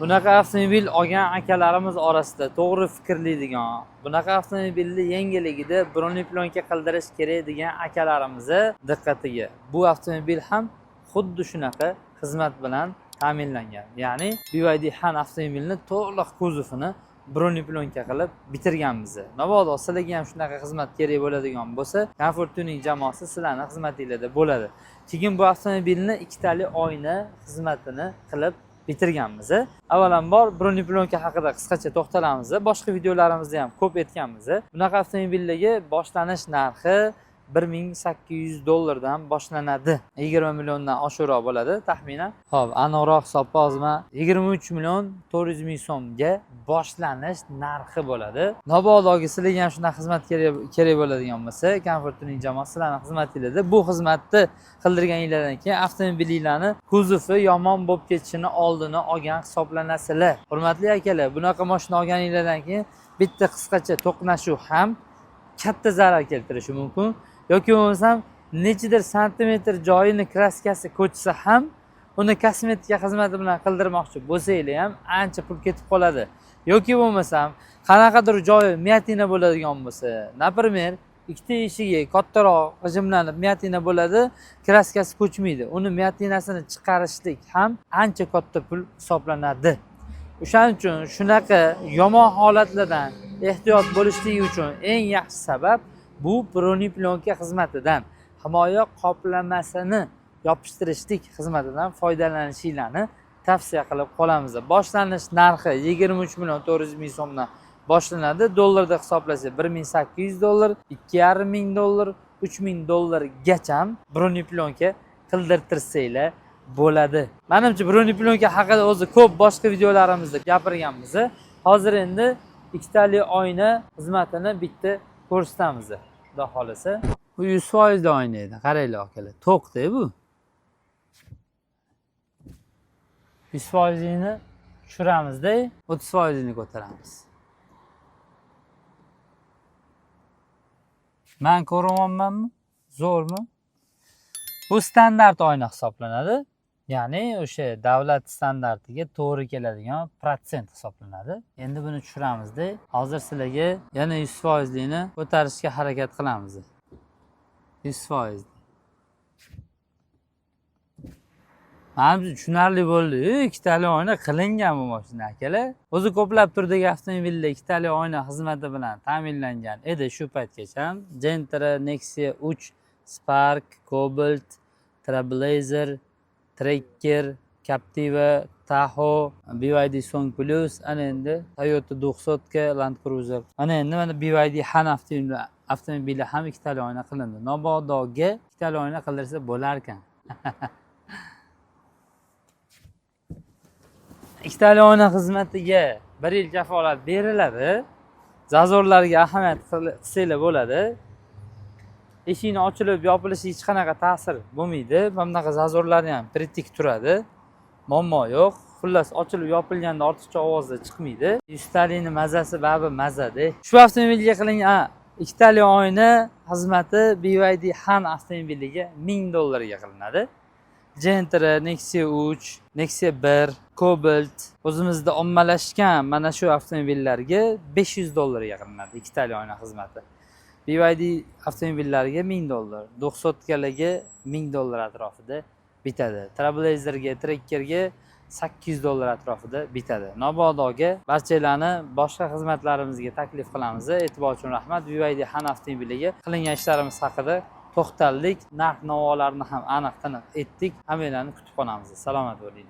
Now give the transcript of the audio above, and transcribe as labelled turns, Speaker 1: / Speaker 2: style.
Speaker 1: Bunaqa avtomobil olgan akalarimiz orasida to'g'ri fikrlaydigan, bunaqa avtomobilni yangiligida broneplyonka qildirish kerak degan akalarimizni diqqatiga. Bu avtomobil ham xuddi shunaqa xizmat bilan ta'minlangan. Ya'ni BYD Han avtomobilini to'liq kuzovini broneplyonka qilib bitirganmiz. Mabodo sizlarga ham shunaqa xizmat kerak bo'ladigan bo'lsa, Comfort Tuning jamoasi sizlarning xizmatingizda bo'ladi. Keyin bu avtomobilni ikkitali oyna xizmatini qilib bitirganmiz. Avvalambor broneplyonka haqida qisqacha to'xtalamiz. Boshqa videolarimizda ham ko'p aytganmiz. Bunaqa avtomobillarga boshlanish narxi 1800 dollardan boshlanadi. 20 milliondan oshiqroq bo'ladi taxminan. Xo'p, aniqroq hisobga hozir 23 million 400 ming so'mga boshlanish narxi bo'ladi. Mabodoki sizlarga ham shunaqa xizmat kerak bo'ladigan bo'lsa, Comfort Tuning jamoasi sizlarning xizmatingizda. Bu xizmatni qildirganinglardan keyin avtomobilinglarni kuzovi yomon bo'lib ketishini oldini olgan hisoblanasizlar. Hurmatli akalar, bunaqa mashina olganinglardan keyin bitta qisqacha to'qnashuv ham katta zarar keltirishi mumkin. Yoki bo'lmasam nechidir santimetr joyini kraskasi ko'chsa ham uni kosmetika xizmati bilan qildirmoqchi bo'lsanglar ham ancha pul ketib qoladi. Yoki bo'lmasam qanaqadir joyi myatina bo'ladigan bo'lsa, например, ikkita eshigi kattaroq g'ijimlanib myatina bo'ladi, kraskasi ko'chmaydi. Uni myatinasini chiqarishlik ham ancha katta pul hisoblanadi. O'shaning uchun shunaqa yomon holatlardan ehtiyot bo'lishlik uchun eng yaxshi sabab bu broneplyonka xizmatidan, himoya qoplamasini yopishtirishlik xizmatidan foydalanishinglarni tavsiya qilib qolamiz. Boshlanish narxi 23 million 400 ming so'mdan boshlanadi. Dollarda hisoblasak 1800 dollar, 2,5 ming dollar, 3000 dollargacha broneplyonka qildirtirsanglar bo'ladi. Menimcha broneplyonka haqida o'zi ko'p boshqa videolarimizda gapirganmiz. Hozir endi ikkitali oyna xizmatini bitta ko'rsatamiz. Xudo xolasa. Bu 100% oyna edi. Qaranglar akalar, to'qda bu. 100%ni tushiramizda, 30%ni ko'taramiz. Men ko'ryapmanmi? Zo'rmi? Bu standart oyna hisoblanadi. Ya'ni o'sha davlat standartiga to'g'ri keladigan protsent hisoblanadi. Endi buni tushiramizda, hozir sizlarga yana 100%ni ko'tarishga harakat qilamiz. 100%. Manimcha tushunarli bo'ldi. Ikkitali oyna qilingan bu mashina akalar. O'zi ko'plab turdagi avtomobillar ikkitali oyna xizmati bilan ta'minlangan edi shu paytgacha. Gentra, Nexia 3, Spark, Cobalt, Trailblazer, Tracker, Captiva, Tahoe, BYD Song Plus, ana endi Toyota 200 Land Cruiser. Ana endi mana BYD Han avtomobili ham ikkitali oyna qilindi. Mabodoga ikkitali oyna qildirsa bo'lar ekan. Ikkitali oyna xizmatiga 1 yil kafolat beriladi. Zazorlarga ahamiyat qilsanglar bo'ladi. Eshikni ochilib yopilishiga hech qanaqa ta'sir bo'lmaydi. Mana bunaqa zazorlari ham pritik turadi. Muammo yo'q. Xullas, ochilib yopilganda ortiqcha ovozlar chiqmaydi. Yuztalikni mazasi baribir mazada. Shu avtomobilga qilingan ikkitali oyna xizmati BYD Han avtomobiliga 1000 dollarga qilinadi. Gentra, Nexia 3, Nexia 1, Cobalt o'zimizda ommalashgan mana shu avtomobillarga 500 dollarga qilinadi ikkitali oyna xizmati. BYD avtomobillariga 1000 dollar, 200kalarga 1000 dollar atrofida bitadi. Trailblazerga, Trackerga 800 dollar atrofida bitadi. Mabodoga barchalarni boshqa xizmatlarimizga taklif qilamiz. E'tibor uchun rahmat. BYD Han avtomobiliga qilingan ishlarimiz haqida to'xtaldik. Narx-navolarni ham aniq taniq etdik. Hammanglarni kutib qolamiz. Salomat bo'ling.